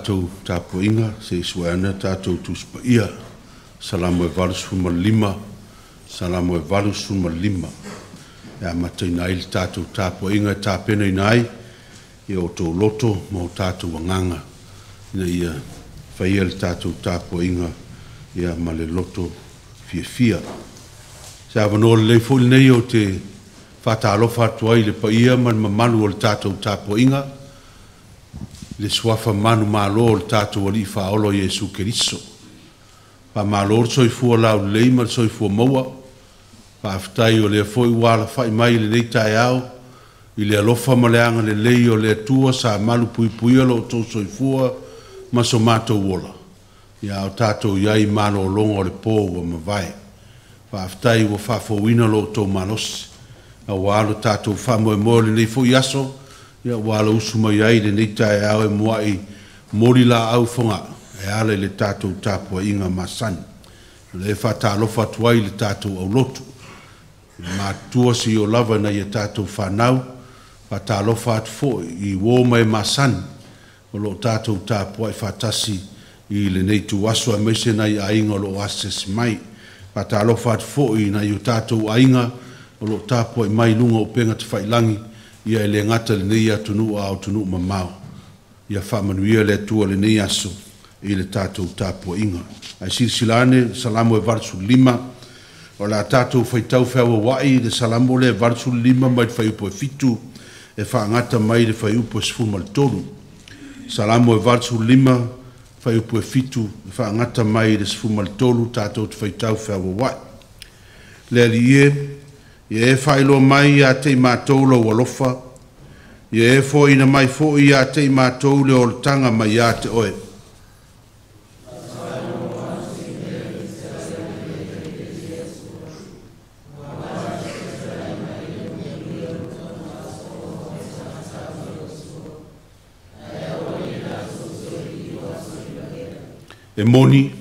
tatou tapuaiga, se i sue ane a tatou Tusi Paia, Salamo e 85, Salamo e 85, e amataina ai le tatou tapuaiga e tapenaina ai o outou loto ma o tatou agaga ina ia faia le tatou tapuaiga ma le loto fiafia. Se avanoa lelei foi lenei ou te faatalofa atu ai i le paia ma le mamalu o le tatou tapuaiga, i le suafa manumalo o le tatou Alii Faaola o Iesu Keriso. Faamalo le soifua laulelei ma le soifua maua. Faafetai o lea foi ua alafai mai i lenei taeao i le alofa ma le agalelei o le Atua sa malupuipuia lo outou soifua ma so matou ola, a o tatou i ai i malologa o le po ua mavae. Faafetai ua faafouina lo outou malosi aua lo tatou faamoemoe o lenei foi aso, ua alausu mai ai i lenei taeao e muai moli laau i Fogaa e ala i le tatou tapuaiga masani. O lea e faatalofa atu ai i le tatou aulotu, i matutua seia oo lava ina ia tatou fanau. Faatalofa atu foi i uo ma e masani o lo o tatou tapuai faatasi i lenei ituaso, aemaise nai aiga o lo o asiasi mai. Faatalofa atu foi i nai o tatou aiga o lo o tapuai mai i luga o upega tafailagi, ia e le gata i lenei atunuu a o atunuu mamao. Ia faamanuia le Atua i lenei aso i le tatou tapuaiga. Ae silasila ane, Salamo e 85, o le a tatou faitau feauauai i le Salamo lea e 85 mai le fuaiupu e 7 e faagata mai le fuaiupu e 13. Salamo e 85, fuaiupu e 7 e faagata mai le 13, tatou te faitau feauauai. Le Alii e, ia e faailoa mai ia te i matou lou alofa, ia e foaiina mai foi ia te i matou le olataga mai ia te oe. E moni,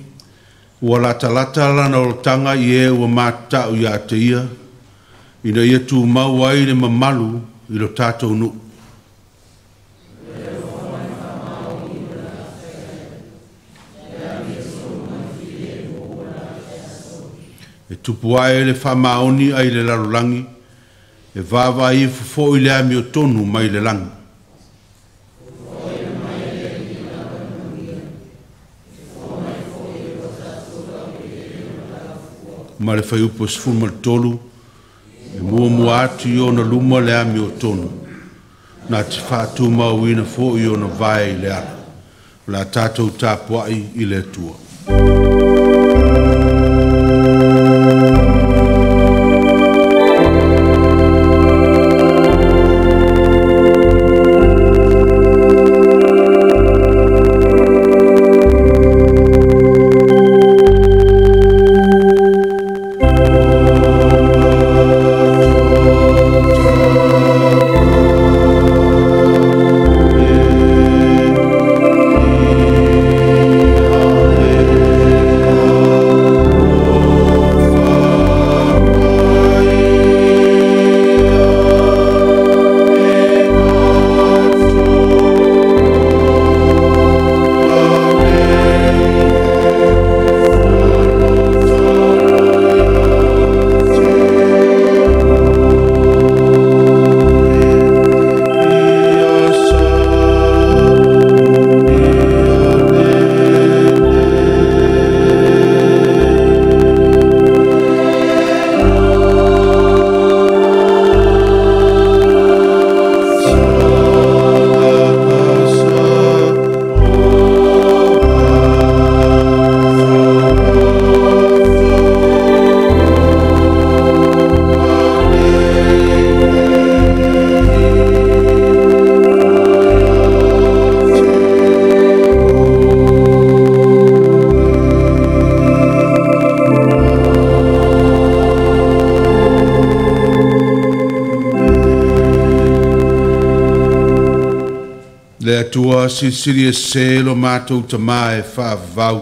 ua latalata lana olataga i e ua matatau ia te ia, ina ia tumau ai le mamalu i lo tatou nuu. E tupu ae le faamaoni ai le lalolagi, e vaavaai ifo foi le amiotonu mai le lagi. Ma le fuaiupu e 13, e muamua atu i ona luma le amiotonu, na te faatumauina foi ona vae i le ala. O le a tatou tapuai i le Atua. Le Atua silisili ese lo matou tamā e faavavau.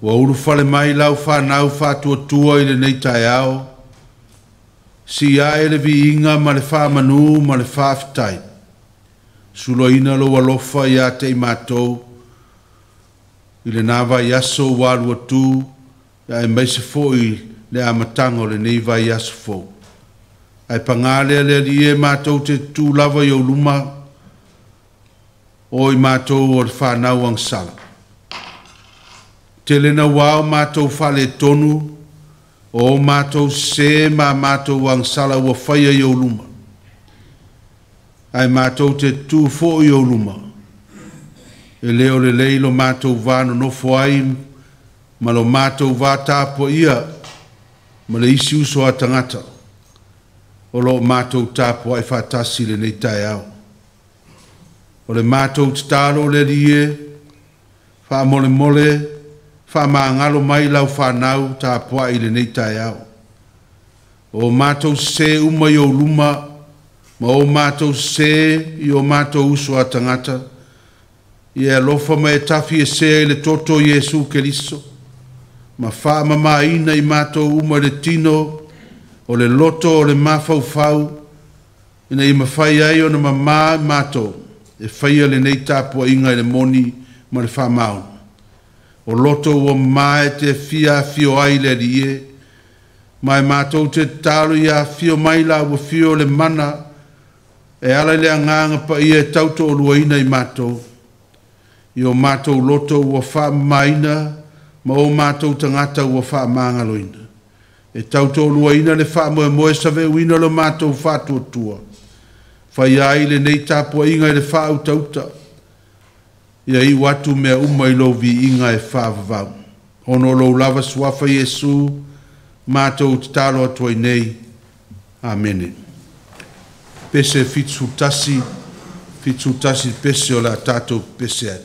Ua ulufale mai lau fanau faatuatua i lenei taeao, si ae le viiga ma le faamanu ma le faafetai. Sulaina lou alofa ia te i matou i lena vaiaso ua alu atu, aemaise foi le amataga o lenei vaiaso fou. Ae paga lea le Alii e, matou te tutū lava i ou luma, o i matou o le fanau agasala. Tele naua o matou faaletonu, o o matou sesē ma a matou agasala ua faia i ou luma. Ae matou te tutū foi i ou luma, e le o lelei lo matou va nonofo ai ma lo matou va tapuaia ma le isi uso a tagata o lo o matou tapuai faatasi i lenei taeao. O le matou tatalo le Alii e, faamolemole faamagalo mai lau fanau tapuai i lenei taeao. O matou sesē uma i ou luma ma o matou sesē i o matou uso a tagata, ia e alofa ma e tafiesea i le toto o Iesu Keriso, ma faamamaina i matou uma i le tino o le loto o le mafaufau, ina ia mafai ai ona mamā matou e faia lenei tapuaiga i le moni ma le faamaoni. O loto ua mamā e te fia afio ai le Alii e, ma e matou te tatalo ia afio mai la ua fio le mana e ala i le agaga paia e tautoaluaina i matou, i o matou loto ua faamamaina ma o matou tagata ua faamagaloina. E tautoaluaina le faamoemoe saveauina o le matou faatuatua, faia ai lenei tapuaiga i le faautauta, ia iu atu mea uma i lou viiga e faavavau. Ona o lou lava suafa Iesu, matou tatalo atu ai nei. Amene. Pese 71, 71 pese o le a tatou pese ai.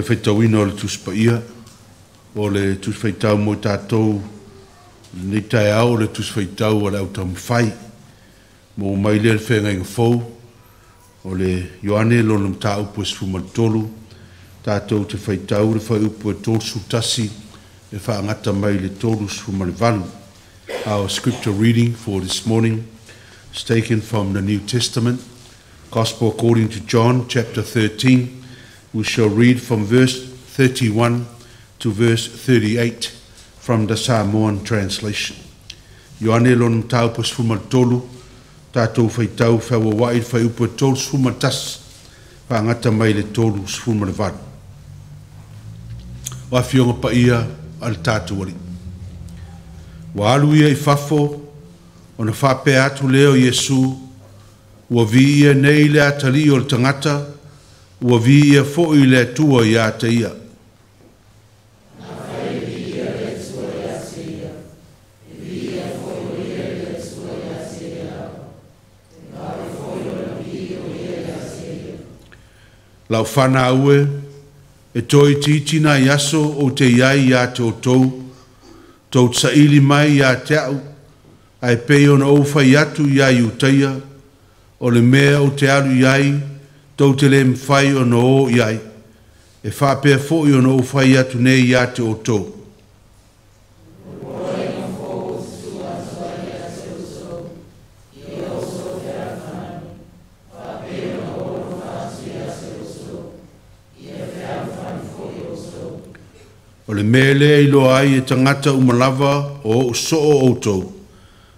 faitauina o le Tusi Paia. O le Tusi Faitau mo i tatou i lenei taeao o le Tusi Faitau a le Autaumafai. Maua mai lea i le Feagaiga Fou, o le Ioane lona mataupu e 13, tatou te faitau le fuaiupu e 31 e faagata mai i le 38. Our scripture reading for this morning is taken from the New Testament, Gospel according to John, chapter 13. We shall read from verse 31 to verse 38 from the Samoan translation. Ioane lona mataupu e 13, tatou faitau feauauai i le fuaiupu e 31, faagata mai i le 38. O Afioga Paia a le tatou Alii. Ua alu ia i fafo, ona faapea atu lea o Iesu, Ua viia nei le atalii o le tagata, ua viia foi le Atua ia te ia. Afai e viia le Atua ia te ia, e viia foi o ia i le Atua ia te ia lava, e vave foi ona vii o ia ia te ia. Lau fanau e, e toeitiiti nai aso ou te i ai ia te outou, tou te saili mai ia te au, ae pei ona ou fai atu iā Iutaia, o le mea ou te alu i ai, tou te le mafai ona o i ai. E faapea foi ona ou fai atu nei ia te outou. O poloaiga fou ou te tuu atu ai ia te outou, ia outou fealofani, faapei ona ou alofa atu ia te outou, ia fealofani foi outou. O le mea lea e iloa ai e tagata uma lava o ou soo outou,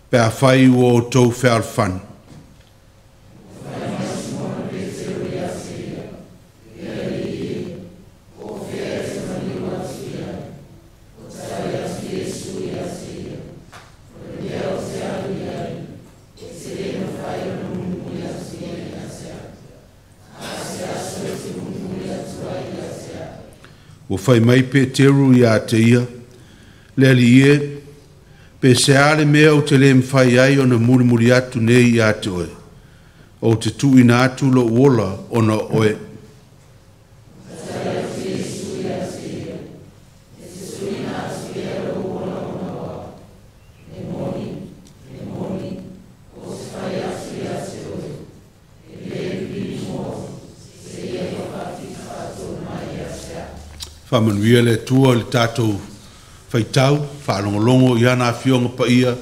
pe afai ua outou fealofani. Ua fai mai Simona Peteru ia te ia, Le Alii e, po o fea e te maliu atu i ai? Ua tali atu Iesu ia te ia, O le mea ou te alu i ai, e te le mafai ona mulimuli atu i ai ia te au, a o se aso e te mulimuli atu ai ia te au. Ua fai mai Peteru ia te ia, Le Alii e, pe se a le mea ou te le mafai ai ona mulimuli atu nei ia te oe? Ou te tuuina atu lou ola ona o oe. Ua tali atu Iesu ia te ia, E te tuuina atu ea lou ola ona o au? E moni, e moni, ou te fai atu ia te oe, e le vivini moa, seia e faapitofaatolu mai ia te au. Faamanuia le Atua i le tatou faitau, faalogologo i ana Afioga Paia,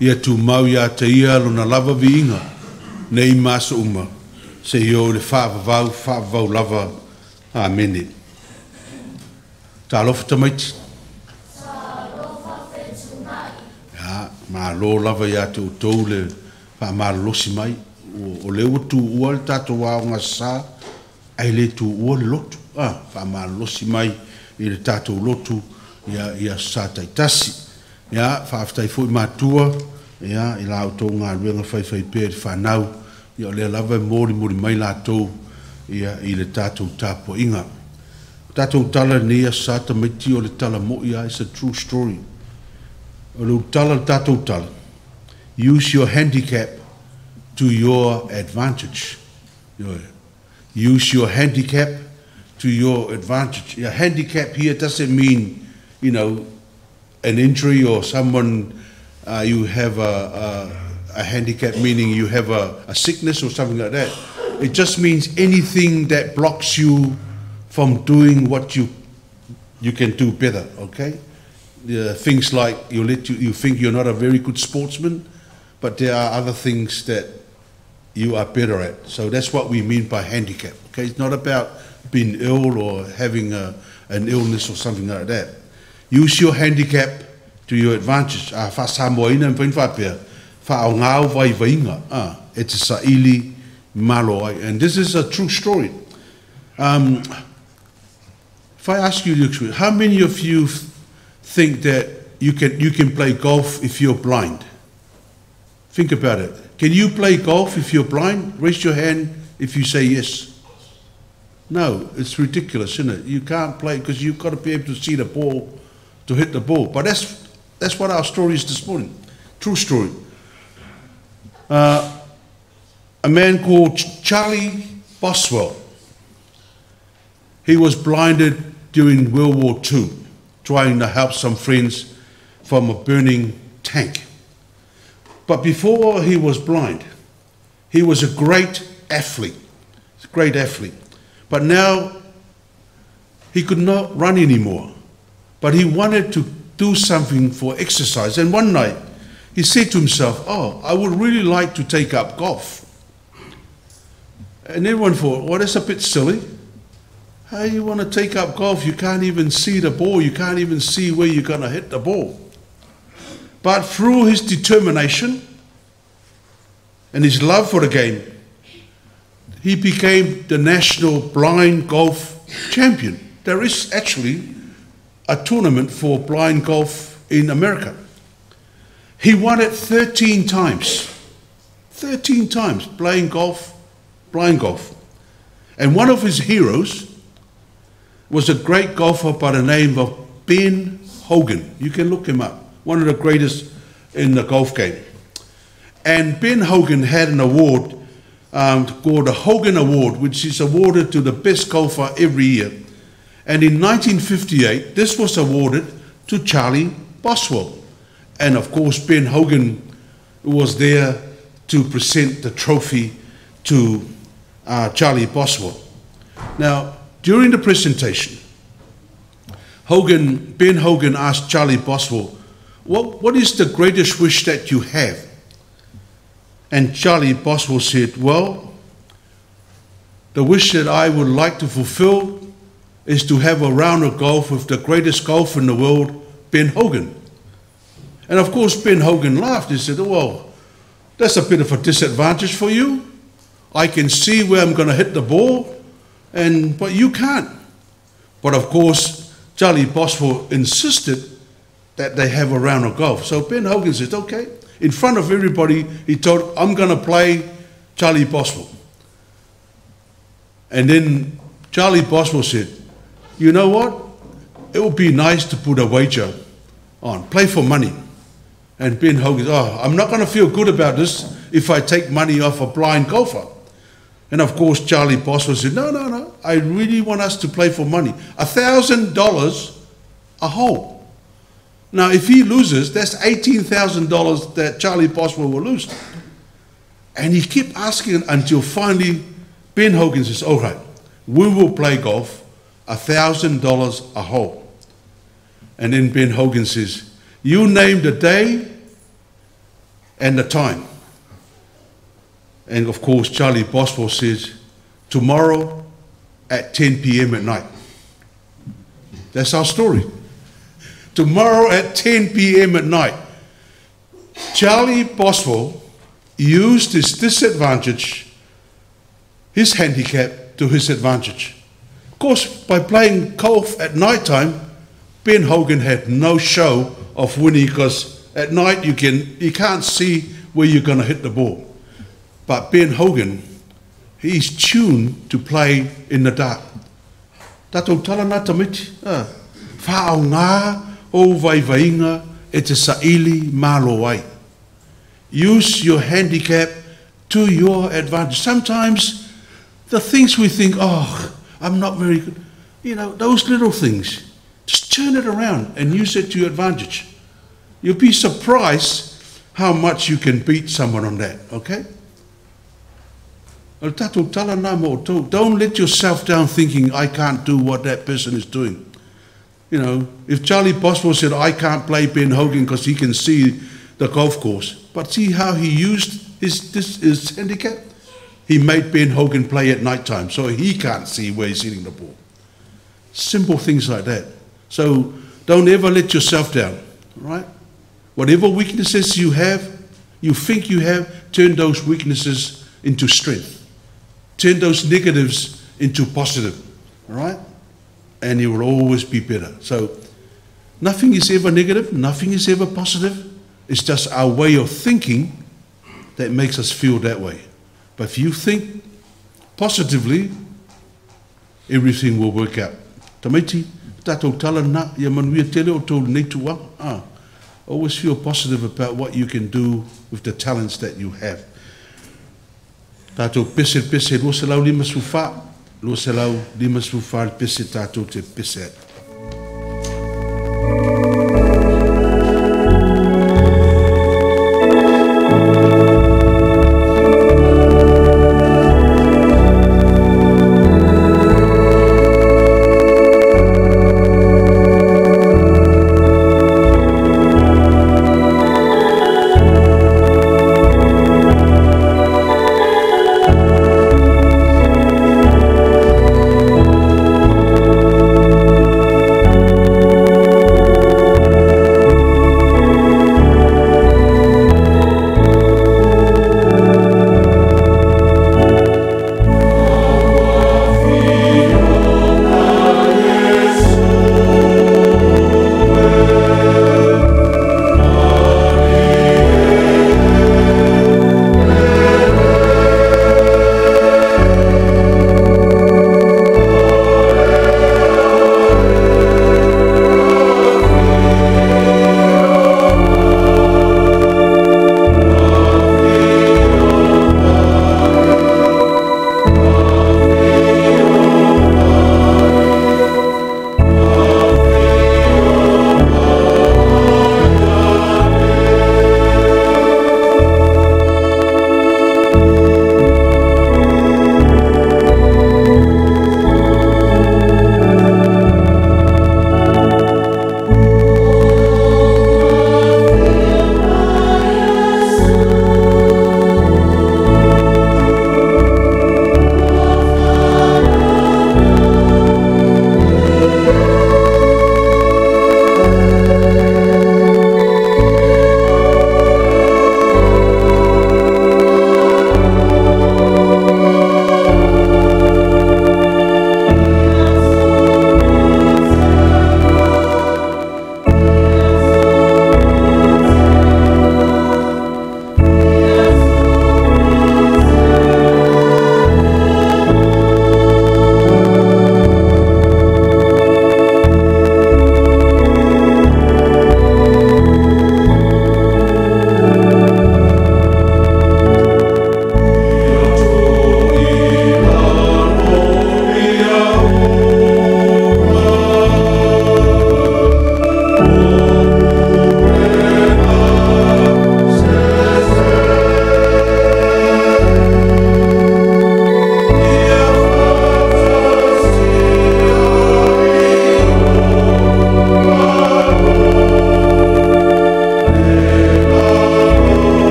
ia tumau ia te ia lona lava viiga, nei ma aso uma, seia oo i le faavavau, faavavau lava. Amene. Talofa tamaiti. Talofa fetuunai. Ia, malo lava ia te outou le faamalolosi mai. O lea ua tuua le tatou Aoga Aso Sa, ae le tuua le lotu. A, faamalolosi mai i le tatou lotu ia, i Aso Sa taitasi. Ia, faafetai foi matua, ia, i la outou galuega faifaipea i le fanau, ia o lea lava e molimoli mai latou, ia, i le tatou tapuaiga. O tatou tala i lenei Aso Sa tamaiti, o le tala mo'i lava, it's a true story. O le tala, le tatou tala, use your handicap to your advantage. Ioe. Use your handicap to your advantage. Yeah, handicap here doesn't mean an injury or someone, you have a handicap meaning you have a sickness or something like that. It just means anything that blocks you from doing what you can do better, okay? Things like you think you're not a very good sportsman, but there are other things that you are better at. So that's what we mean by handicap. Okay, it's not about being ill or having an illness or something like that. Use your handicap to your advantage. A faa-Samoaina e mafai ona faapea, faaaoga ou vaivaiga e te saili malo ai. And this is a true story. If I ask you, how many of you think that you can play golf if you're blind? Think about it. Can you play golf if you're blind? Raise your hand if you say yes. No, it's ridiculous, isn't it? You can't play because you've got to be able to see the ball to hit the ball. But that's what our story is this morning. True story. A man called Charlie Boswell. He was blinded during World War II, trying to help some friends from a burning tank. But before he was blind, he was a great athlete. A great athlete. But now he could not run anymore. But he wanted to do something for exercise. And one night he said to himself, "Oh, I would really like to take up golf." And everyone thought, "Well, that's a bit silly. How you want to take up golf? You can't even see the ball. You can't even see where you're going to hit the ball." But through his determination and his love for the game, he became the national blind golf champion. There is actually a tournament for blind golf in America. He won it 13 times. 13 times playing golf, blind golf. And one of his heroes was a great golfer by the name of Ben Hogan. You can look him up. One of the greatest in the golf game. And Ben Hogan had an award called the Hogan Award, which is awarded to the best golfer every year. And in 1958, this was awarded to Charlie Boswell. And of course, Ben Hogan was there to present the trophy to Charlie Boswell. Now, during the presentation, Ben Hogan asked Charlie Boswell, what is the greatest wish that you have? And Charlie Boswell said, "Well, the wish that I would like to fulfill is to have a round of golf with the greatest golfer in the world, Ben Hogan." And of course, Ben Hogan laughed. He said, "Well, that's a bit of a disadvantage for you. I can see where I'm going to hit the ball, but you can't." But of course, Charlie Boswell insisted that they have a round of golf. So Ben Hogan said, "Okay." In front of everybody, he told, "I'm going to play Charlie Boswell." And then Charlie Boswell said, "You know what? It would be nice to put a wager on, play for money." And Ben Hogan said, "Oh, I'm not going to feel good about this if I take money off a blind golfer." And of course, Charlie Boswell said, "No, no, no, I really want us to play for money. $1,000 a hole." Now, if he loses, that's $18,000 that Charlie Boswell will lose. And he kept asking until finally Ben Hogan says, "All right, we will play golf, $1,000 a hole." And then Ben Hogan says, "You name the day and the time." And of course, Charlie Boswell says, "Tomorrow at 10 p.m. at night." That's our story. Tomorrow at 10 p.m. at night. Charlie Boswell used his disadvantage, his handicap, to his advantage. Of course, by playing golf at night time, Ben Hogan had no show of winning, because at night you can't see where you're going to hit the ball. But Ben Hogan, he's tuned to play in the dark. Tatou tala nā tamiti, whaonga o vaivainga e te saili malo ai. Use your handicap to your advantage. Sometimes the things we think, "Oh, I'm not very good," those little things, just turn it around and use it to your advantage. You'll be surprised how much you can beat someone on that, okay? Don't let yourself down thinking, "I can't do what that person is doing." If Charlie Boswell said, "I can't play Ben Hogan because he can see the golf course," but see how he used his handicap? He made Ben Hogan play at night time, so he can't see where he's hitting the ball. Simple things like that. So don't ever let yourself down, right? Whatever weaknesses you have, you think you have, turn those weaknesses into strength. Turn those negatives into positive, all right? And you will always be better. So nothing is ever negative, nothing is ever positive. It's just our way of thinking that makes us feel that way. But if you think positively, everything will work out. Tamaiti, tātou tala nā, ia manuia tele o tō nei tua. Always feel positive about what you can do with the talents that you have. Tātou pese pese 250 sufa. 254 le pese tatou te pese ai.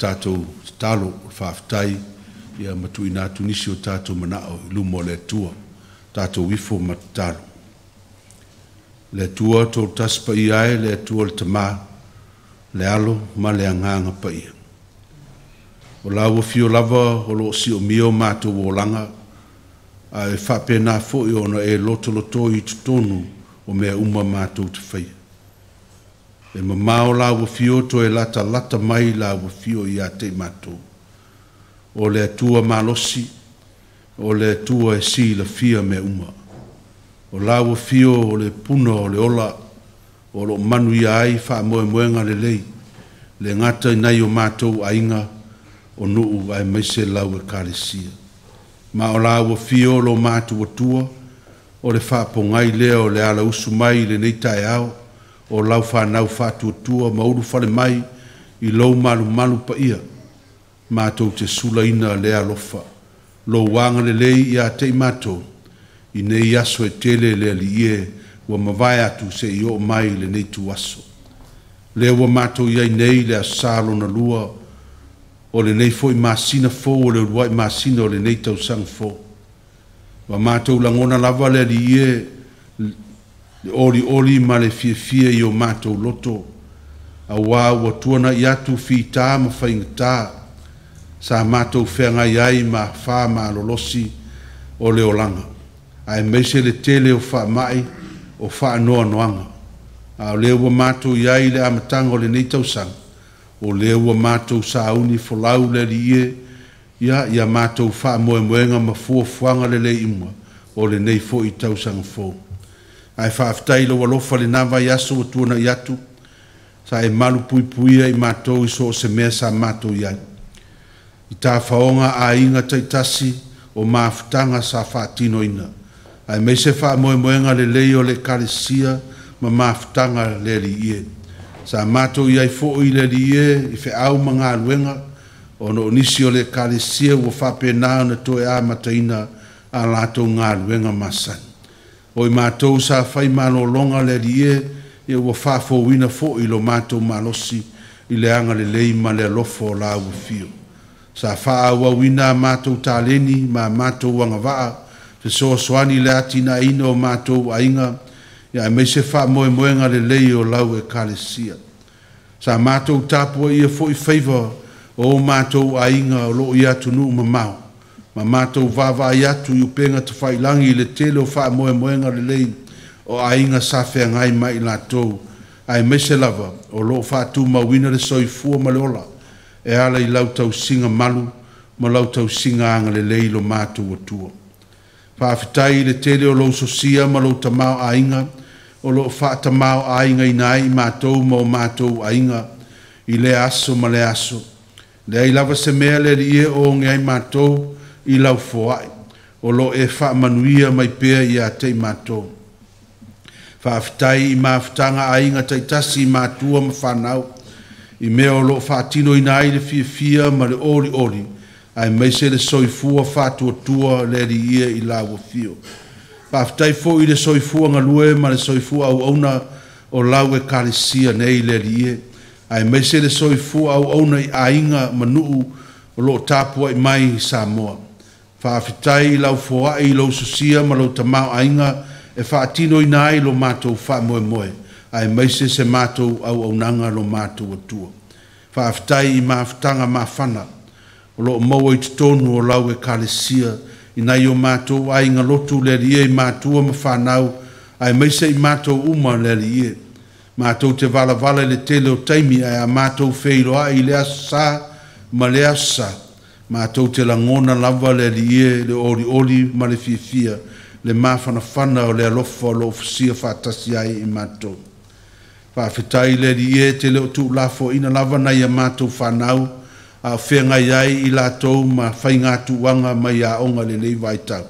Tatou tatalo, o le faafetai ia ma tuuina atu nisi o tatou manao i luma o le Atua. Tatou ifo ma tatalo. Le Atua tolotasi paia ai, le Atua le Tamā, le Alo ma le Agaga Paia. O lau afio lava o lo o siomia o matou olaga, ae faapena foi ona e lotoloto i totonu o mea uma matou te faia. E mamao lau afio toe latalata mai lau afio ia te i matou. O le Atua malosi, o le Atua e silafia mea uma. O lau afio o le puna o le ola, o loo manuia ai faamoemoega lelei, le gata i nai o matou aiga o nuu aemaise lau Ekalesia. Ma o la ua afio lo matou Atua, o le faapogai lea o le alausu mai i lenei taeao o lau fanau faatuatua ma ulufale mai i lou malumalu paia, matou te sulaina le alofa, lou agalelei ia te i matou, i nei aso e tele le Alii e ua mavae atu seia oo mai i lenei ituaso. Lea ua matou i ai nei i le Aso Sa lona lua o lenei foi masina fou o le uluai masina o lenei tausaga fou. Ua matou lagona lava le Alii e, le olioli ma le fiafia i o matou loto, auā ua tuanai atu fita ma faigata sa matou feagai ai ma afa malolosi o le olaga, aemaise le tele o faamai o faanoanoaga. A o lea ua matou i ai i le amataga o lenei tausaga, o lea ua matou sauni folau le Alii e, ia matou faamoemoega ma fuafuaga lelei uma o lenei foi tausaga fou. Ae faafetai i lou alofa i lena vaiaso ua tuanai atu, sa e malupuipuia i matou i so o se mea sa matou i ai, i tafaoga a aiga taitasi o mafutaga sa faatinoina, aemaise faamoemoega lelei o le Ekalesia ma mafutaga le Alii e. Sa matou i ai foi le Alii e i feau ma galuega, ona o nisi o le Ekalesia ua faapena ona toe amataina a latou galuega masani. O i matou sa fai malologa le Alii e, ia ua faafouina foi lo matou malosi i le agalelei ma le alofa o lau afio. Sa faaauauina a matou taleni ma a matou agavaa fesoasoani i le atinaeina o matou aiga, aemaise faamoemoega lelei o lau Ekalesia. Sa matou tapuaia foi faiva o o matou aiga o loo i atunuu mamao, ma matou vaavaai atu i upega tafailagi i le tele o faamoemoega lelei o aiga sa feagai ma i latou, aemaise lava o loo faatumauina le soifua ma le ola e ala i lau tausiga malu ma lau tausiga agalelei lo matou Atua. Faafetai i le tele o lou sosia ma lou tamaoaiga o loo faatamaoaigaina ai i matou ma o matou aiga i lea aso ma lea aso. Leai lava se mea le Alii e o oge ai matou i lau foai, o loo e faamanuia mai pea ia te i matou. Faafetai i mafutaga aiga taitasi i matua ma fanau, i mea o loo faatinoina ai le fiafia ma le olioli, aemaise le soifua faatuatua le Alii e i lau afio. Faafetai foi i le soifua galue ma le soifua auauna o lau Ekalesia nei le Alii e, aemaise le soifua auauna i aiga ma nuu o loo tapuai mai i Samoa. Faafetai i lau foai i lou sosia ma lou tamaoaiga e faatinoina ai lo matou faamoemoe, aemaise se matou auaunaga lo matou Atua. Faafetai i mafutaga mafana o loo maua i totonu o lau Ekalesia i nai o matou aiga lotu le Alii e, i matua ma fanau, aemaise i matou uma le Alii e. Matou te valavala i le tele o taimi, ae a matou feiloai i le Aso Sa ma le Aso Sa, matou te lagona lava le Alii e, le olioli ma le fiafia, le mafanafana o le alofa o loo fusia faatasi ai i matou. Faafetai le Alii e, te le o tuulafoaina lava nai a matou fanau a o feagai ai i latou ma faigatuaga mai aoga i lenei vaitau.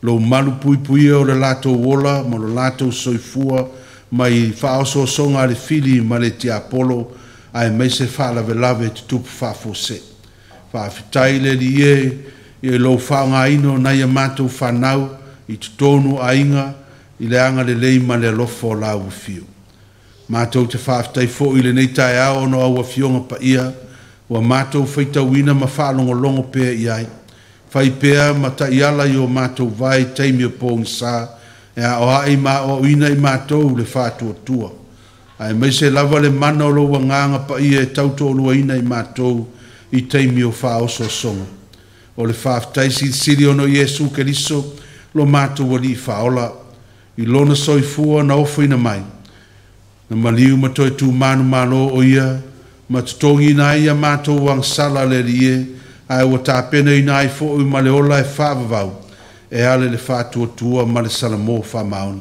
Lou malu puipuia o le latou ola ma lo latou soifua mai faaosoosoga a le fili ma le tiapolo, aemaise faalavelave tutupu faafuasei. Faafetai le Alii e i lou faaaogaina o nai a matou fanau i totonu o aiga i le agalelei ma le alofa o lau afio. Matou te faafetai foi i lenei taeao ona o au afioga paia ua matou faitauina ma faalogologo pea i ai. Fai pea ma taiala i o matou vae i taimi o pogisa e aoai ma aoaoina i matou le faatuatua, aemaise lava le mana o lou agaga paia e tautoaluaina i matou i taimi o faaosoosoga. O le faafetai silisili ona o Iesu Keriso lo matou Alii Faaola, i lona soifua na ofoina mai, na maliu ma toe tumanu o ia, ma totogiina ai ia matou agasala le Alii e, ae ua tapenaina ai foi ma le ola e faavavau e ala i le faatuatua ma le salamo faamaoni.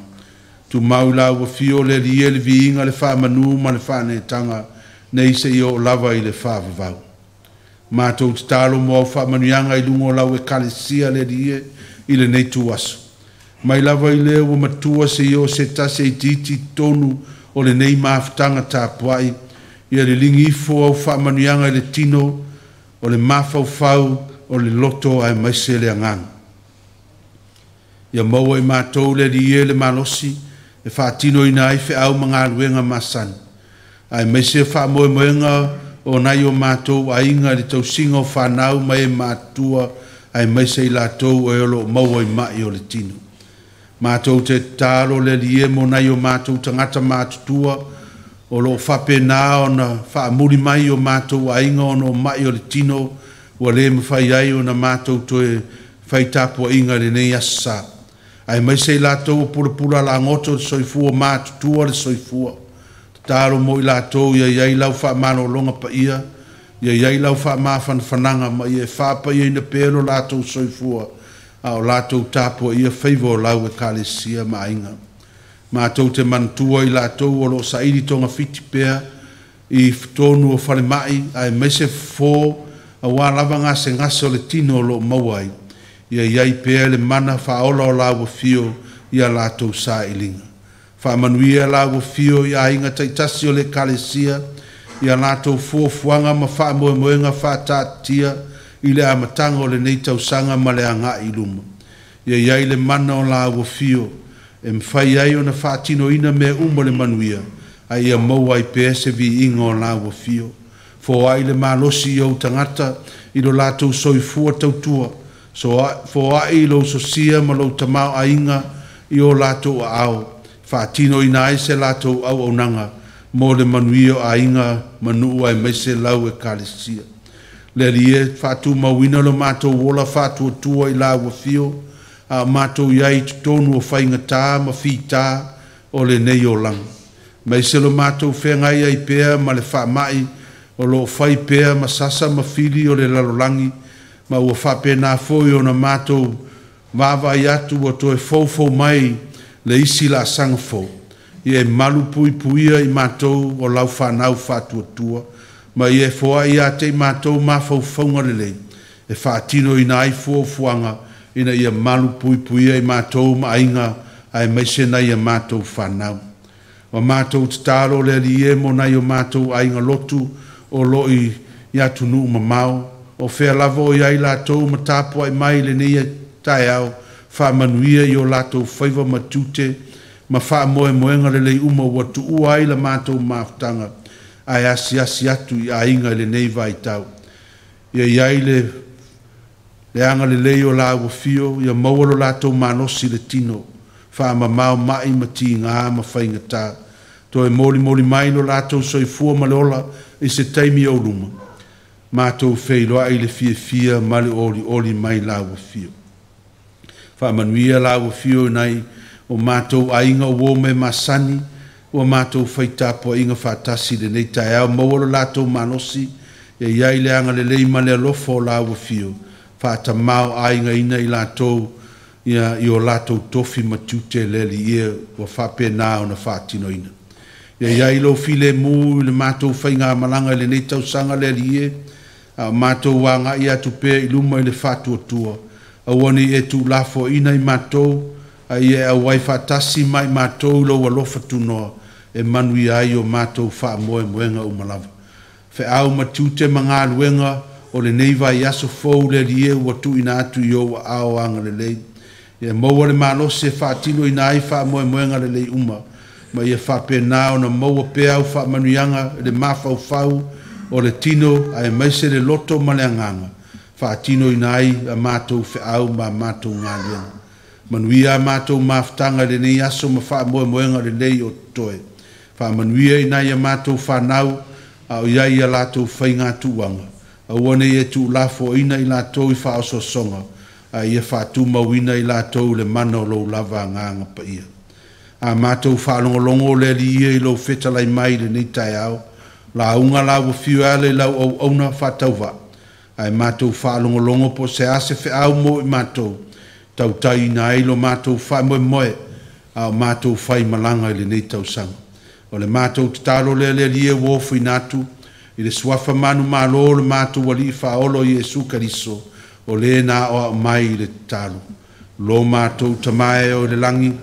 Tumau i lau afio le Alii e le viiga, le faamanu ma le faaneetaga nei seia oo lava i le faavavau. Matou tatalo mo au faamanuiaga i luga o lau Ekalesia le Alii e i lenei ituaso. Mai lava i le ua matua seia oo se tasi e itiiti i totonu o lenei mafutaga tapuai, ia liligi ifo au faamanuiaga i le tino, o le mafaufau, o le loto aemaise le agaga. Ia maua e matou le Alii e le malosi e faatinoina ai feau ma galuega masani, aemaise faamoemoega o nai o matou aiga i le tausiga o fanau ma e matutua, aemaise i latou o e o lo o maua i mai o le tino. Matou te tatalo le Alii e mo nai o matou tagata matutua o lo o faapena ona faamuli mai i o matou aiga ona o mai o le tino ua le mafai ai ona matou toe fai tapuaiga i lenei aso sa. Aemaise i latou ua pulapula alagoto i le soifua matutua le soifua. Tatalo mo i latou ia i ai lau faamalologa paia, ia i ai lau faamafanafanaga ma ia e faapaiaina pea lo latou soifua a o latou tapuaia faiva o lau Ekalesia ma aiga. Matou te manatua i latou o lo o saili togafiti pea i totonu o falemai aemaise fofo aua lava gasegase o le tino o lo o maua ai. Ia i ai pea le mana faaola o lau afio i a latou sailiga. Faamanuia lau afio i aiga taitasi o le Ekalesia i a latou fuafuaga ma faamoemoega faataatitia i le amataga o lenei tausaga ma le agai i luma. Ia i ai le mana o lau afio e mafai ai ona faatinoina mea uma le manuia, a ia maua ai pea se viiga o lau afio. Foai le malosi i ou tagata i lo latou soifua tautua, foai lou sosia ma lou tamaoaiga i o latou aao, faatinoina ai se latou auaunaga mo le manuia o aiga ma nuu aemaise lau Ekalesia. Le Alii e, faatumauina lo matou ola faatuatua i lau afio, a o matou i ai i totonu o faigata ma fita o lenei olaga. Aemaise lo matou feagai ai pea ma le faamai o lo o fai pea ma sasa ma fili o le lalolagi, ma ua faapena foi ona matou vaavaai atu ua toe foufou mai le isi laasaga fou. Ia e malupuipuia i matou o lau fanau faatuatua, ma ia e foai ia te i matou mafaufauga lelei e faatinoina ai fuafuaga ina ia malupuipuia i matou ma aiga aemaise nai a matou fanau. Ua matou tatalo le Alii e mo nai o matou aiga lotu o lo o i atunuu mamao, o fea lava o i ai latou ma tapuai mai i lenei taeao, faamanuia i o latou faiva ma tiute ma faamoemoega lelei uma ua tuua ai la matou mafutaga ae asiasi atu i aiga i lenei vaitau. Ia i ai le agalelei o lau afio, ia maua lo latou malosi i le tino, faamamao mai ma tiga ma faigata, toe molimoli mai lo latou soifua ma le ola i se taimi o luma, matou feiloai i le fiafia ma le olioli mai lau afio. Faamanuia lau afio i nai o matou aiga o uo ma e masani, ua matou fai tapuaiga faatasi i lenei taeao, maua lo latou malosi, ia i ai le agalelei ma le alofa o lau afio, faatamāo'aigaina i latou ia, i o latou tofi ma tiute le Alii e ua faapena ona faatinoina. Ia i ai lou filemu i le matou faigamalaga i lenei tausaga le Alii e, a o matou agai atu pea i luma i le faatuatua, aua ne i e tuulafoaiina i matou, a ia e auai faatasi ma i matou i lou alofa tunoa, e manuia ai o matou faamoemoega uma lava. Feau ma tiute ma galuega o lenei vaiaso fou le Alii e ua tuuina atu i ou aao agalelei. Ia maua le malosi e faatinoina ai faamoemoega lelei uma, ma ia faapena ona maua pea au faamanuiaga i le mafaufau o le tino aemaise le loto ma le agaga, faatinoina ai a matou feau ma a matou galuega. Manuia a matou mafutaga i lenei aso ma faamoemoega lelei o totoe. Faamanuia i nai a matou fanau a o i ai ia latou faigatuaga. Aua ne i e tuulafoaiina i latou i faaosoosoga, a ia faatumauina i latou le mana o lou lava agaga paia. A matou faalogologo le Alii e i lou fetalai mai i lenei taeao, lauga lau afio e ala i lau auauna faatauvaa, ae matou faalogologo po o se a se feau mo i matou, tautaiina ai lo matou faamoemoe. A o matou faimalaga i lenei tausaga. O le matou tatalo lea le Alii e ua ofoina atu i le suafa manumalo o le matou Alii Faaola o Iesu Keriso, o Le na aoao mai i le tatalo. Lo matou Tama e o i le lagi,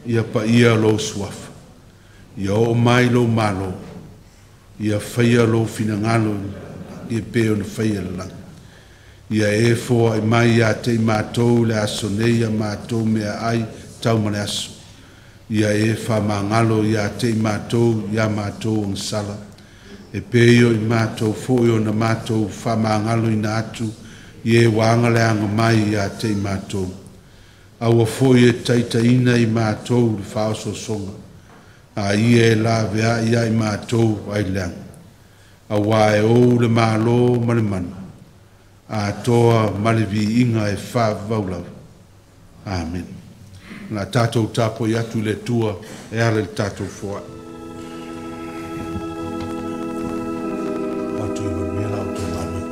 ia paia lou suafa. Ia oo mai lou Malo, ia faia lou finagalo e pei ona faia i le lagi. Ia e foai mai ia te i matou i le aso nei a matou meaai tau ma le aso. Ia e faamagalo ia te i matou ia matou agasala, e pei o i matou foi ona matou faamagaloina atu i e ua agaleaga mai ia te i matou. Aua foi e taitaiina i matou i le faaosoosoga, a ia e laveai ia i matou ai leaga. Auā e ou le Malo ma le mana, atoa ma le viiga e faavavau lava. Amene. O le a tatou tapuai atu i le Atua e ala i le tatou foai. Atu i manuia la outou galuega.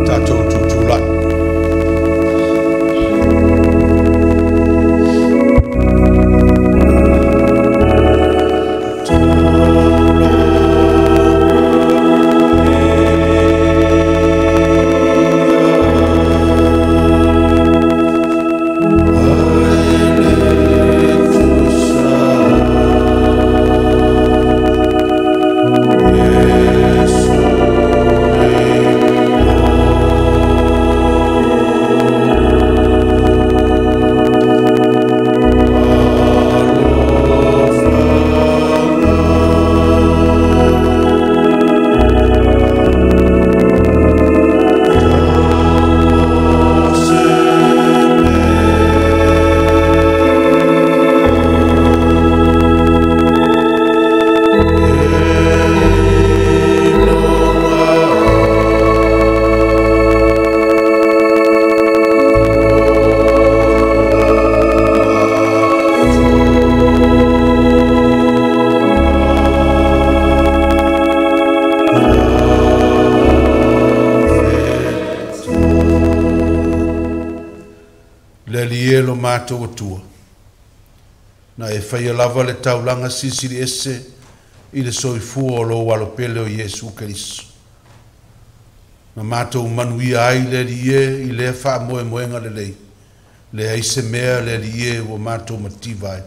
Tatou tutulai. Le Alii e lo matou Atua, na e faia lava le taulaga silisili ese i le soifua o lou Alo pele o Iesu Keriso. Na matou manuia ai le Alii e i lea faamoemoega lelei, leai se mea le Alii e ua matou mativa ai.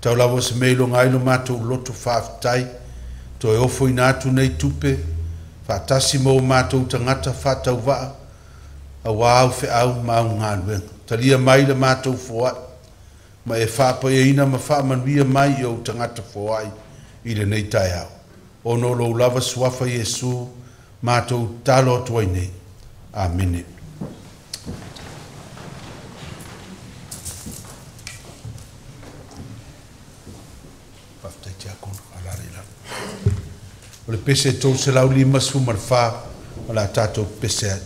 Tau lava o se mea e iloga ai lo matou loto faafetai, toe ofoina atu nei tupe, faatasi ma o matou tagata faatauvaa, auā au feau ma au galuega. Talia mai le matou foai, ma e faapaiaina ma faamanuia mai i ou tagata foai i lenei taeao. Ona o lou lava suafa Iesu matou tatalo atu ai nei. Amene. Faafetai tiakono, alaala i lalo. O le pese 354 o le a tatou pese ai.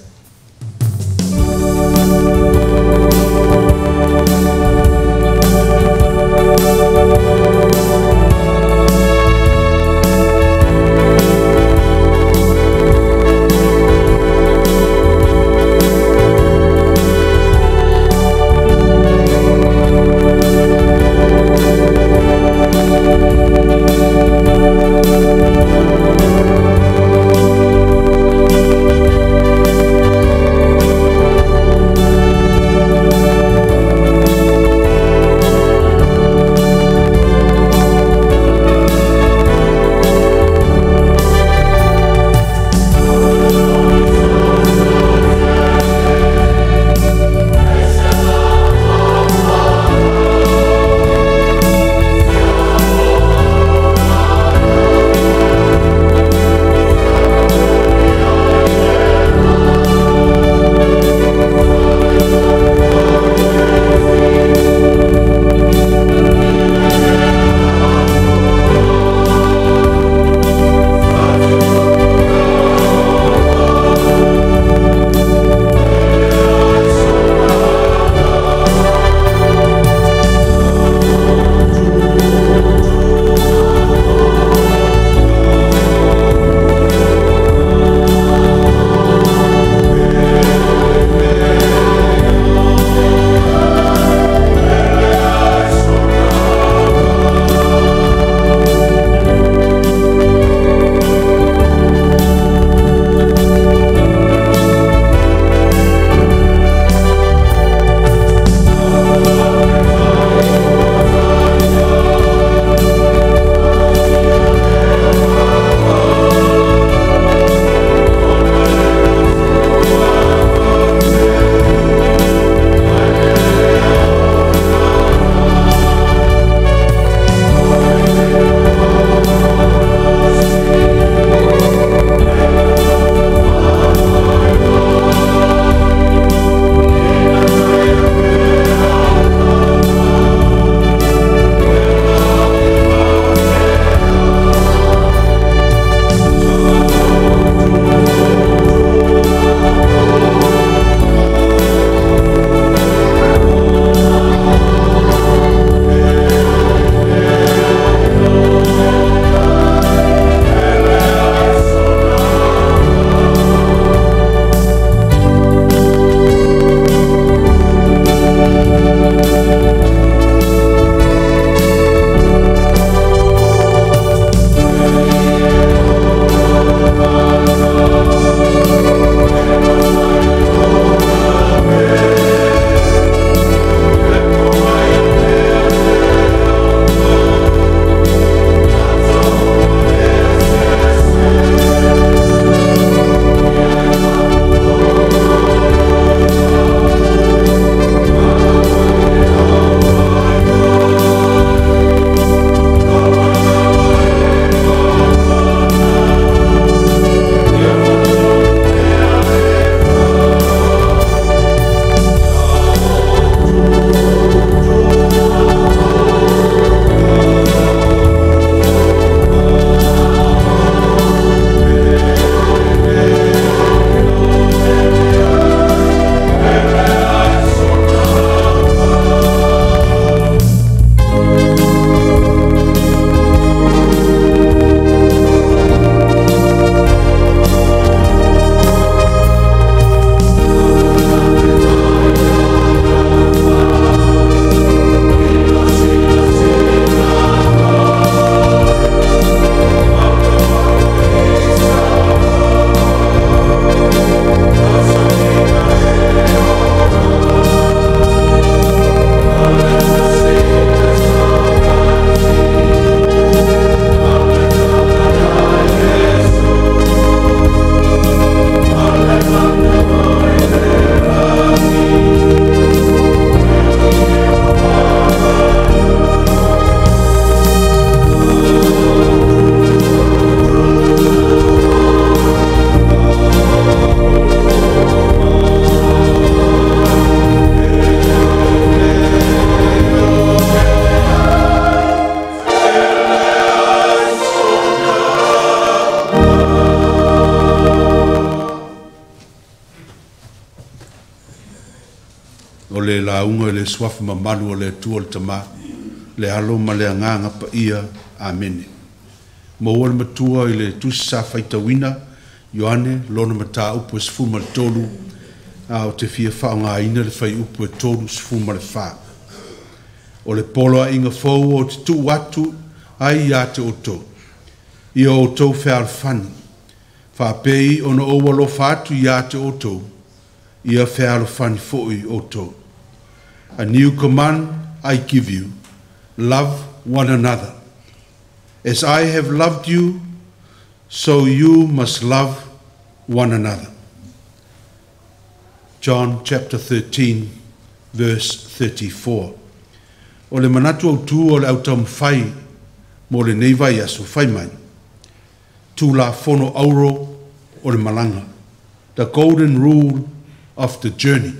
le lauga i le suafa mamalu o le Atua le Tama, le Alo ma le Agaga Paia. Amene. Maua le matua i le tusi sa faitauina, Ioane, lona mataupu e 13, a ou te fia faaaogaina le fuaiupu e 34. O le poloaiga fou ou te tuu atu ai ia te outou, ia outou fealofani, faapei ona ou alofa atu ia te outou, ia fealofani foi outou. A new command I give you, love one another. As I have loved you, so you must love one another. John chapter 13, verse 34. O le manatu autū o le au taumafai mo lenei vaiaso fai mai. Tulafono auro o le malaga. The golden rule of the journey.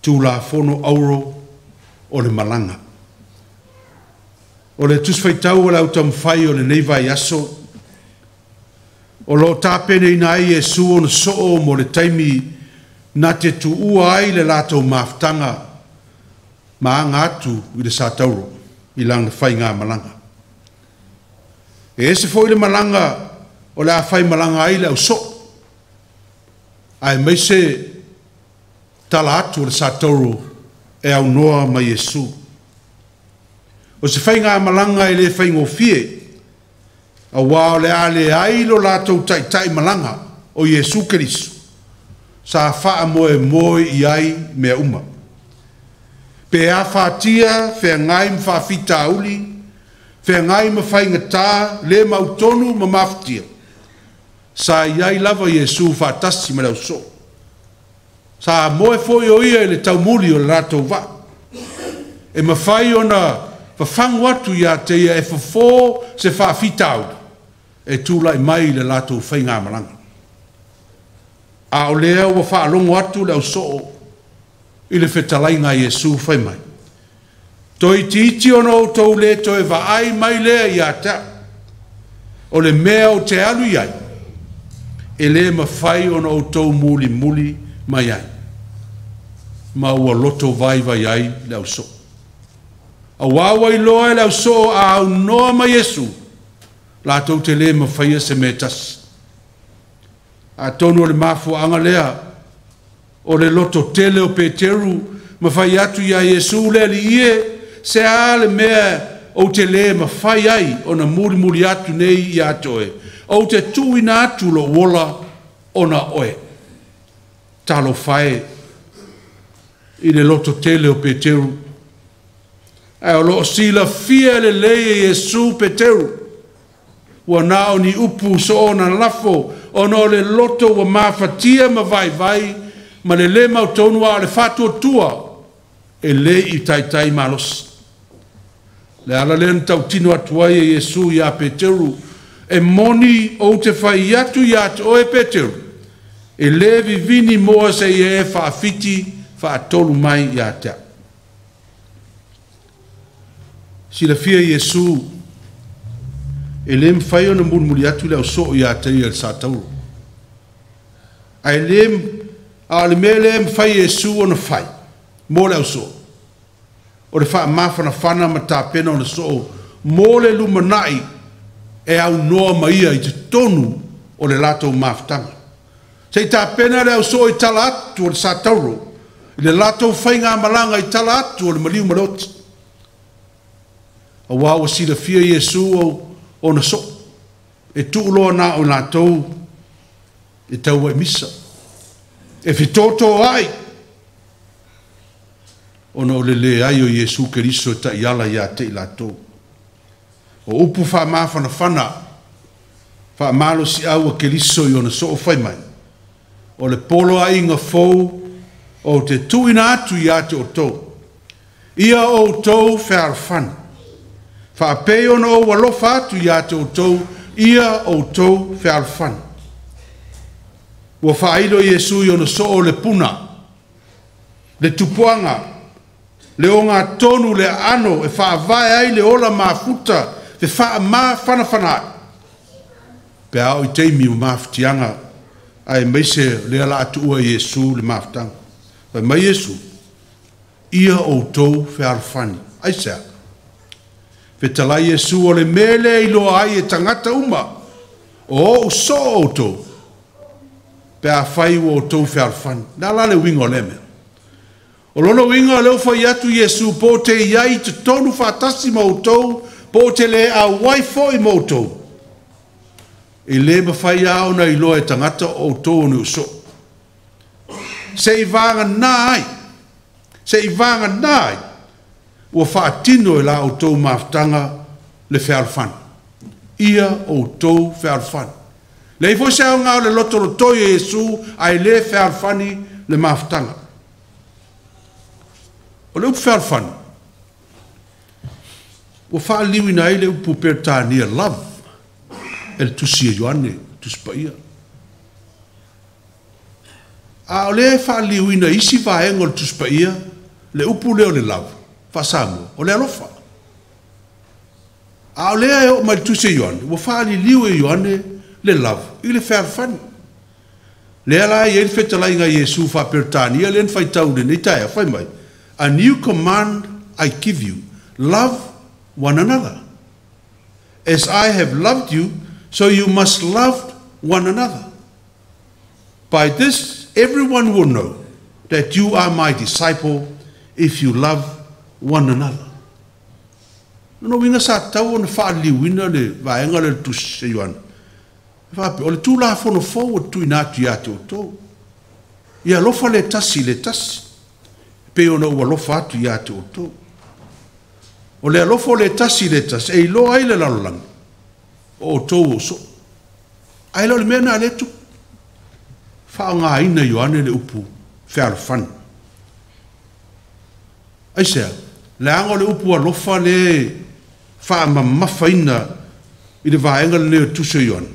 Tulafono auro o le malaga. O le tusi faitau o le au taumafai o lenei vaiaso, o lo o tapenaina ai Iesu ona soo mo le taimi na te tuua ai le latou mafutaga ma aga atu i le satauro i lana faigamalaga. E ese foi le malaga o le a faimalaga ai le ausoo, aemaise tala atu o le satauro e aunoa ma Iesu. O se faigamalaga e le faigofie, auā o le a leai lo latou taitai malaga o Iesu Keriso, sa faamoemoe i ai mea uma. Pe afatia feagai ma faafitauli, feagai ma faigata, le mautonu ma mafatia, sa i ai lava Iesu faatasi ma le ausoo. Sa moe foi o ia i le taumuli o le latou vaa. E mafai ona fafagu atu ia te ia e fofo se faafitauli e tulai mai i le latou faigamalaga. A o lea ua faalogo atu le ausoo i le fetalaiga a Iesu fai mai, toeitiiti ona outou le toe vaai mai lea ia te au. O le mea ou te alu i ai, e le mafai ona outou mulimuli mai ai. Ma ua loto vaivai ai le ausoo. Auā ua iloa e le ausoo a aunoa ma Iesu, latou te le mafaia se mea e tasi. Atonu o le mafuaaga lea o le loto tele o Peteru ma fai atu iā Iesu, le Alii e, se a le mea ou te le mafai ai ona mulimuli atu nei ia te oe? Ou te tuuina atu lou ola ona o oe. Talofa e i le loto tele o Peteru. Ae o lo o silafia lelei e Iesu Peteru, ua na o ni upu soona lafo ona o le loto ua mafatia ma vaivai ma le le mautonu, a o le faatuatua e le i taitai malosi. Le ala lea na tautino atu ai e Iesu iā Peteru, e moni ou te fai atu ia te oe Peteru, e le vivini moa seia e faafiti faatolu mai ia te au. Silafia e Iesu e le mafai ona mulimuli atu le ausoo ia te ia i le satauro. Ae le, a o le mea lea e mafai e Iesu ona fai mo le ausoo, o le faamafanafana ma tapena ona soo mo le lumanai e aunoa ma ia i totonu o le latou mafutaga. Se i tapena le ausoo i tala atu o le satauro, i le latou faigamalaga i tala atu o le maliu ma le oti. Auā ua silafia e Iesu ona soo, e tuu loa na o i latou e tauaimisa, e fetotoai, ona o le leai o Iesu Keriso e taiala ia te i latou. O upu faamafanafana, faamalosiau a Keriso i ona soo fai mai, o le poloaiga fou ou te tuuina atu ia te outou, ia outou fealofani, faapei ona ou alofa atu ia te outou, ia outou fealofani. Ua faailo e Iesu i ona soo le puna, le tupuaga, le ogatonu, le aano e faavae ai le ola mafuta fefaamafanafana ai pe a oo i taimi o mafatiaga, aemaise lea o le a tuua e Iesu le mafutaga. Fai mai Iesu, Ia outou fealofani. Aisea? Fetalai Iesu, o le mea lea e iloa ai e tagata uma o o'u soo outou, pe afai ua outou fealofani. Le a la le uiga o lea mea? O lona uiga o lea ua fai atu Iesu, po o te i ai i totonu faatasi ma outou, po o te le auai foi ma outou, e le mafai lava ona iloa e tagata o outou o ni ou soo, seiavagana ai ua faatino e la outou mafutaga le fealofani. Ia outou fealofani. Leai foi se aoga o le lotolotoi e Iesu ae le fealofani le mafutaga. O le upu fealofani ua faaliliuina ai le upu Peretania love e le tusi a Ioane Tusi Paia. A o lea e faaliliuina i isi vaega o le Tusi Paia le upu lea o le love faa-Samoa o le alofa. A o lea e oo mai le tusi a Ioane, ua faaliliu e Ioane le love i le fealofani. Lea la e i ai le fetalaiga a Iesu faa-Peretania lea na faitau i lenei taeao, fai mai, "A new command I give you, love one another. As I have loved you, so you must love one another. By this, everyone will know that you are my disciple if you love one another." Lona uiga sa tatau ona faaliliuina le vaega lea o le tusi a Ioane. E faapea, o le Tulafono fou ua tuuina atu ia te outou, ia alofa le tasi i le tasi, e pei ona ou alofa atu ia te outou. O le alofa o le tasi i le tasi, e iloa ai le lalolagi o outou o soo. Ae le o le mea lena o lea e tupu. Faaaogaina e Ioane le upu fealofani. Aisea? Leaga o le upu alofa lea e faamamafaina i le vaega lenei o le tusi a Ioane,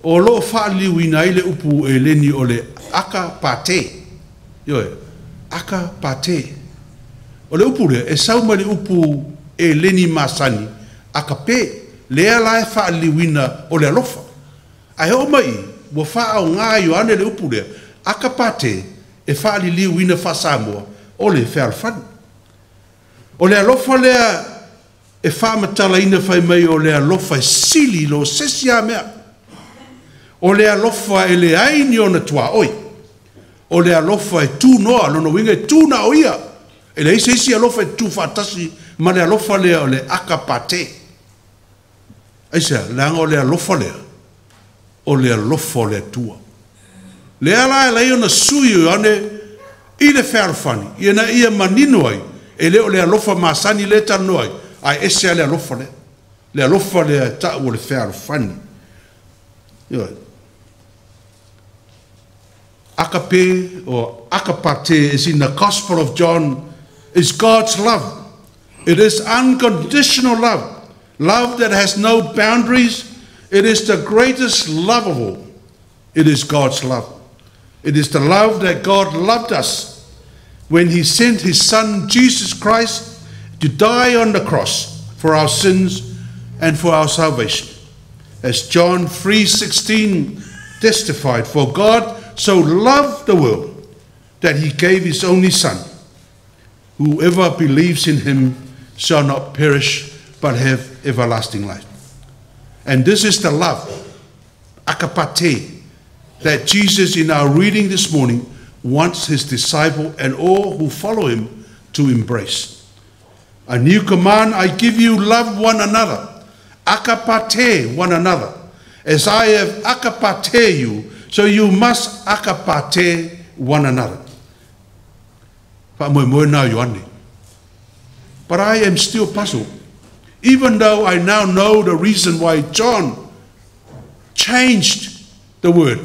o lo o faaliliuina ai le upu eleni o le agapate. Ioe, agapate. O le upu lea e sau mai le upu eleni masani agape, lea la e faaliliuina o le alofa. Ae oo mai i, ua faaaoga e Ioane le upu lea agapate e faaliliuina faa-Samoa o le fealofani. O le alofa lea e faamatalaina fai mai o le alofa e sili lo se isi lava mea. O le alofa e leai ni ona tuaoi. O le alofa e tunoa, lona uiga e tu na o ia. E leai se isi alofa e tu faatasi ma le alofa lea o le agapate. Aisea? Leaga o le alofa lea, o le alofa o le Atua. Lea la e ala ai ona sui o Ioane i le fealofani, ina ia manino ai, e le o le alofa masani lea e talanoa ai, ae ese lava le alofa lea. Le alofa lea e tau o le fealofani. Ioe. Agape or agapate is in the Gospel of John is God's love. It is unconditional love, love that has no boundaries. It is the greatest love of all. It is God's love. It is the love that God loved us when he sent his Son, Jesus Christ, to die on the cross for our sins and for our salvation. As John 3:16 testified, "For God so loved the world that he gave his only Son. Whoever believes in him shall not perish but have everlasting life." And this is the love, agapate, that Jesus in our reading this morning wants his disciple and all who follow him to embrace. "A new command I give you, love one another. Agapate one another. As I have agapate you, so you must agapate one another." Faamoemoe lena o Ioane. But I am still puzzled. Even though I now know the reason why John changed the word,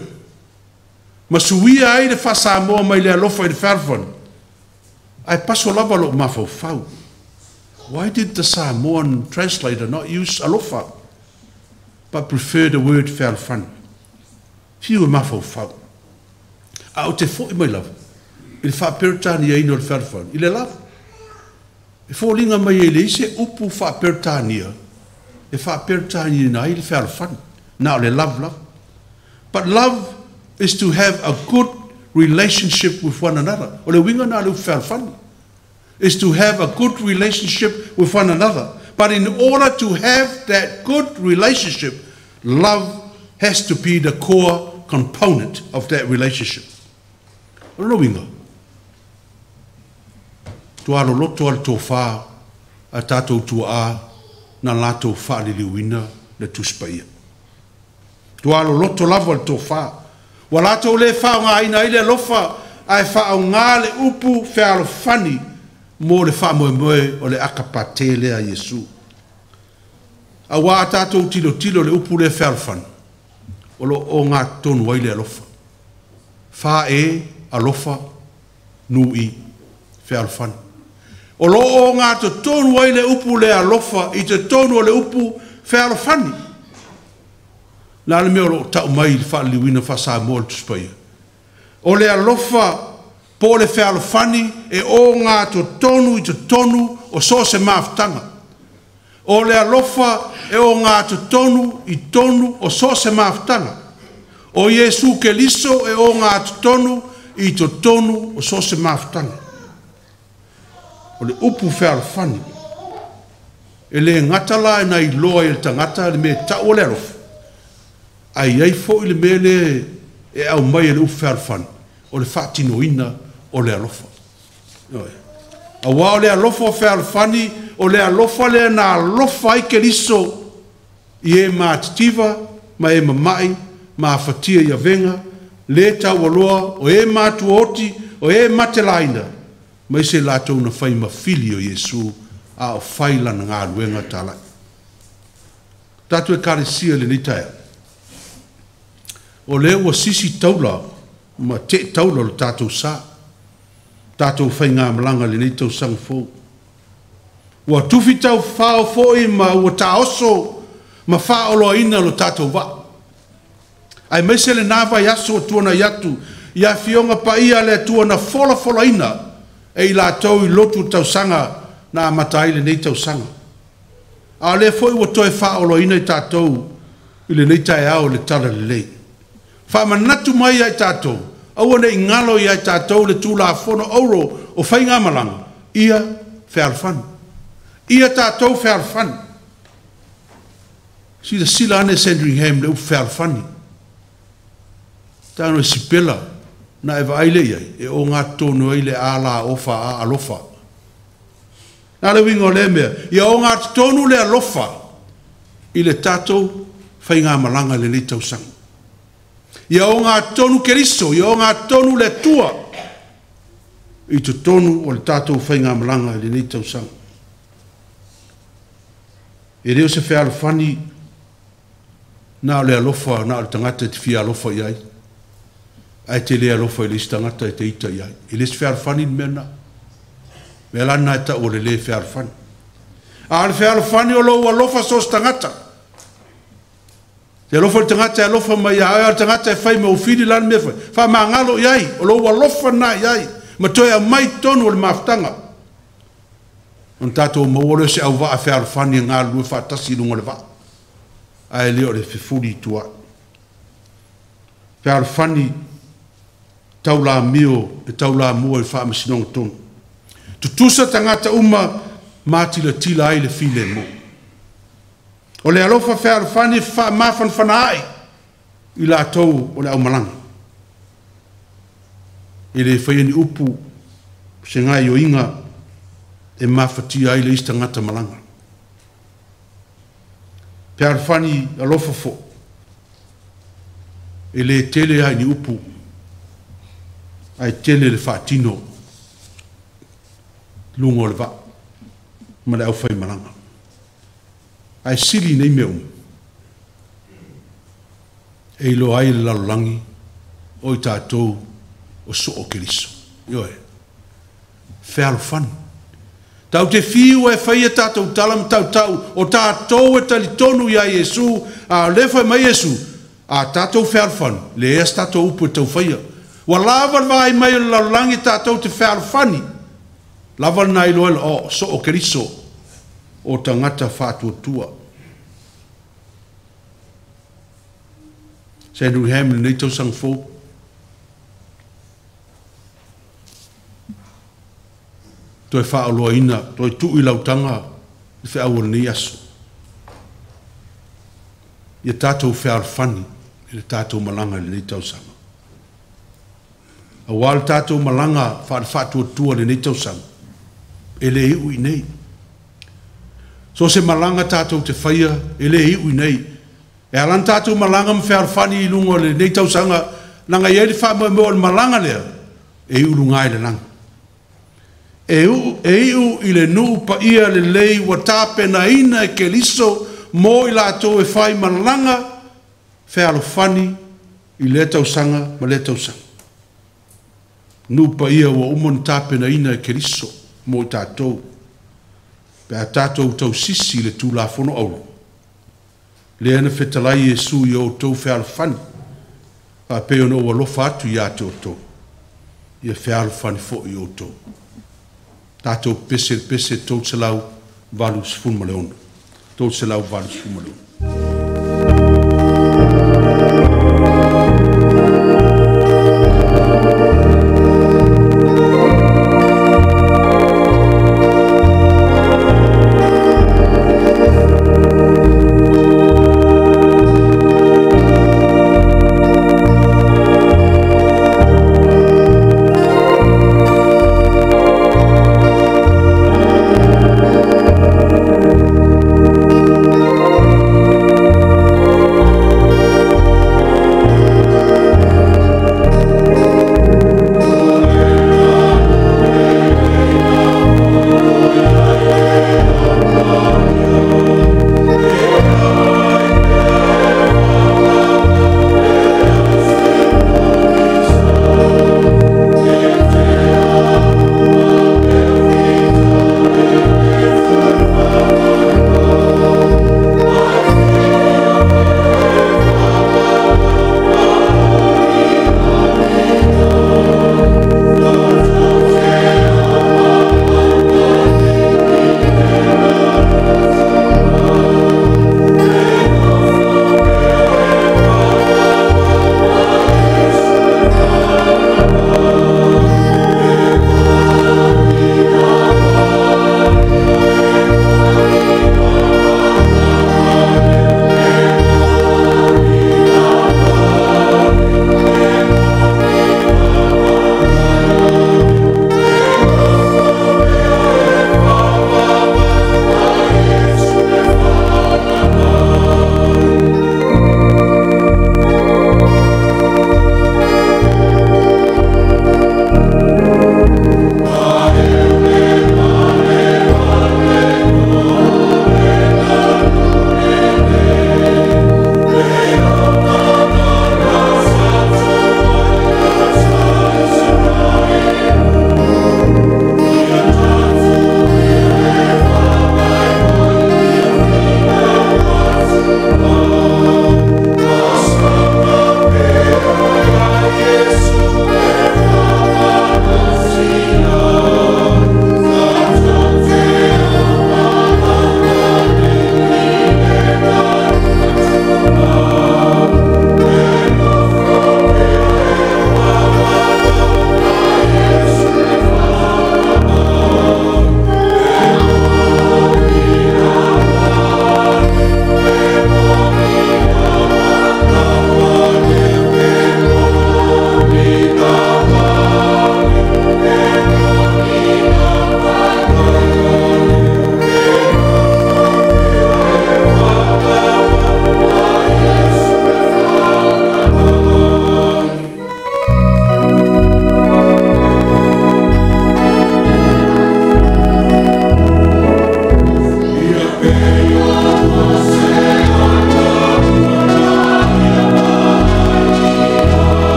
ma suia ai le faa-Samoa mai le alofa i le fealofani, ae paso lava lou mafaufau. Why did the Samoan translator not use alofa, but prefer the word fealofani? Fiu e mafaufau. A ou te foi mai lava i le faa-Peretaniaina o le fealofani i le love. E foliga mai e leai se upu faa-Peretania e faa-Peretaniaina ai le fealofani, na o le love lava. But love is to have a good relationship with one another. O le uiga lena o le upu fealofani. is to have a good relationship with one another. But in order to have that good relationship, love has to be the core component of that relationship. O lona uiga, tua loloto a le tofā a tatou tuaa na latou faaliliuina le Tusi Paia. Tua loloto lava le tofā. Ua latou le faaaogaina ai le alofa ae faaaoga le upu fealofani mo le faamoemoe o le aka patē lea a Iesu. Auā a tatou tilotilo i le upu lea fealofani, o lo o ogatotonu ai le alofa. Fa e, alofa, nu i, fealofani. O lo o ogatotonu ai le upu lea alofa i totonu o le upu fealofani. O le a le mea o lo o tau mai i le faaliliuina faa-Samoa o le Tusi Paia? O le alofa po o le fealofani e ogatotonu i totonu o so o se mafutaga. O le alofa e ogatotonu i tonu o so o se mafutaga. O Iesu Keliso e ogatotonu i totonu o so o se mafutaga. O le upu fealofani, e le gata la ina iloa ai e le tagata le mea e tau o le alofa, ae i ai foi le mea lea e aumai e le upu fealofani, o le faatinoina o le alofa. Ioe. Aua o le alofa o fealofani, o le alofa lea na alofa ai Keriso i e matitiva ma e mama'i ma afatia i avega lē taualoa, o e matuaoti, o e matelaina, ma ise latou na fai ma fili o Iesu a o fai Lana galuega tala'i. Tatou Ekalesia i lenei taeao, o lea ua sisi taula ma te'e taula lo tatou sa, tatou faigamalaga i lenei tausaga fou. Ua tufi taufao foi ma ua taoso ma faaoloaina lo tatou vaa. Aemaise lena vaiaso ua tuanai atu i Afioga Paia a le Atua na folafolaina e i latou i lotu tausaga na amata ai lenei tausaga. A o lea foi ua toe faaoloaina i tatou i lenei taeao i le Talalelei. Faamanatu mai ia i tatou, aua ne i galo ia i tatou le Tulafono Auro o faigamalaga, ia fealofani. Ia tatou fealofani. Silasila ane Sandringham i le upu fealofani. Tago e sipela, na e vaai lea i ai, e ogatotonu ai le a la ofa a alofa. Na le uiga o lea mea, ia ogatotonu le alofa i le tatou faigamalaga i lenei tausaga. Ia ogatotonu Keriso, ia ogatotonu le Atua i totonu o le tatou faigamalaga i lenei tausaga. E le o se fealofani na o le alofa na o le tagata e te fia alofa i ai, ae te le alofa i le isi tagata e te ita i ai. E le o se fealofani le mea lena. Mea la lena e tau o le le fealofani. A o le fealofani o lou alofa so o se tagata. Te alofa i le tagata e alofa mai ia oe, a o le tagata e fai ma ou fili, o le a le mea e fai? Faamagalo i ai, o lou alofa lena i ai, ma toe aumai i totonu o le mafutaga. Ona tatou maua lea o se auvaa fealofani e galulue faatasi i luga o le vaa, ae le o le fefuli i tua. Fealofani taulamio e taulamua i le faamasinoga tonu. Tutusa tagata uma ma tilatila ai le filemu. O le alofa fealofani e faamafanafana ai i latou o le aumalaga. E le faia ni upu se gaoioiga e mafatia ai le isi tagata malaga. Fealofani alofa foi, e le tele lava i ni upu, ae tele le faatino i luga o le vaa ma le aufaimalaga. Ae sili nei mea uma, e iloa ai e le lalolagi o i tatou o soo o Keriso. Ioe. Fealofani. Tatou te fiu e fai a tatou tala ma tautau o tatou e talitonu iā Iesu, a o lea fai mai Iesu, a tatou fealofani, leai se tatou upu e tau faia. Ua lava le vaai mai o le lalolagi tatou te fealofani. Lava lena iloa ai o soo o Keriso o tagata faatuatua. Sandringham i lenei tausaga fou. Toe faaoloaina, toe tuu i lautaga le feau o lenei aso. Ia tatou fealofani i le tatou malaga i lenei tausaga. Aua le tatou malaga faale-faatuatua i lenei tausaga, e le iu i inei. So o se malaga tatou te faia, e le iu i inei. E ala ona tatou malaga ma fealofani i luga o lenei tausaga, leaga e i ai le faamoemoe o le malaga lea, e iu i luga i le lagi. E iu i le nuu paia lelei ua tapenaina e Keriso mo i latou e faimalaga fealofani i lea tausaga ma lea tausaga. Nuu paia ua uma ona tapenaina e Keriso mo i tatou, pe a tatou tausisi i le Tulafono Auro, lea na fetalai Iesu ia outou fealofani, faapei ona ou alofa atu ia te outou, ia fealofani foi outou. Tatou pepese i le pese 386. 386.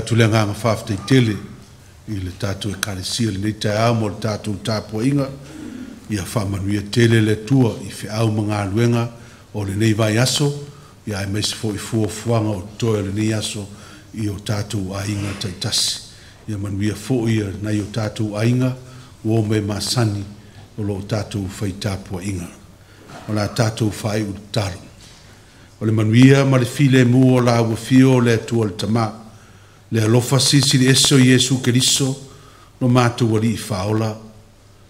atu le agaga faafetai tele i le tatou Ekalesia i lenei taeao mo le tatou tapuaiga. Ia faamanuia tele le Atua i feau ma galuega o lenei vaiaso, ia aemaise foi fuafuaga o totoe o lenei aso i o tatou aiga taitasi. Ia manuia foi nai o tatou aiga, uo ma e masani o lo o tatou fai tapuaiga. O le a tatou faaiu i le tatalo. O le manuia ma le filemu o la ua afio o le Atua le Tama, le alofa silisili ese o Iesu Keriso lo matou Alii Faaola,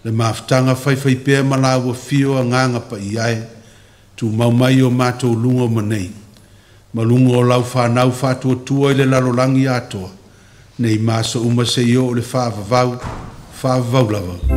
le mafutaga faifaipea ma la ua afio Agaga Paia e, tumau mai i o matou luga uma nei, ma luga o lau fanau faatuatua i le lalolagi atoa, nei ma aso uma seia oo i le faavavau, faavavau lava.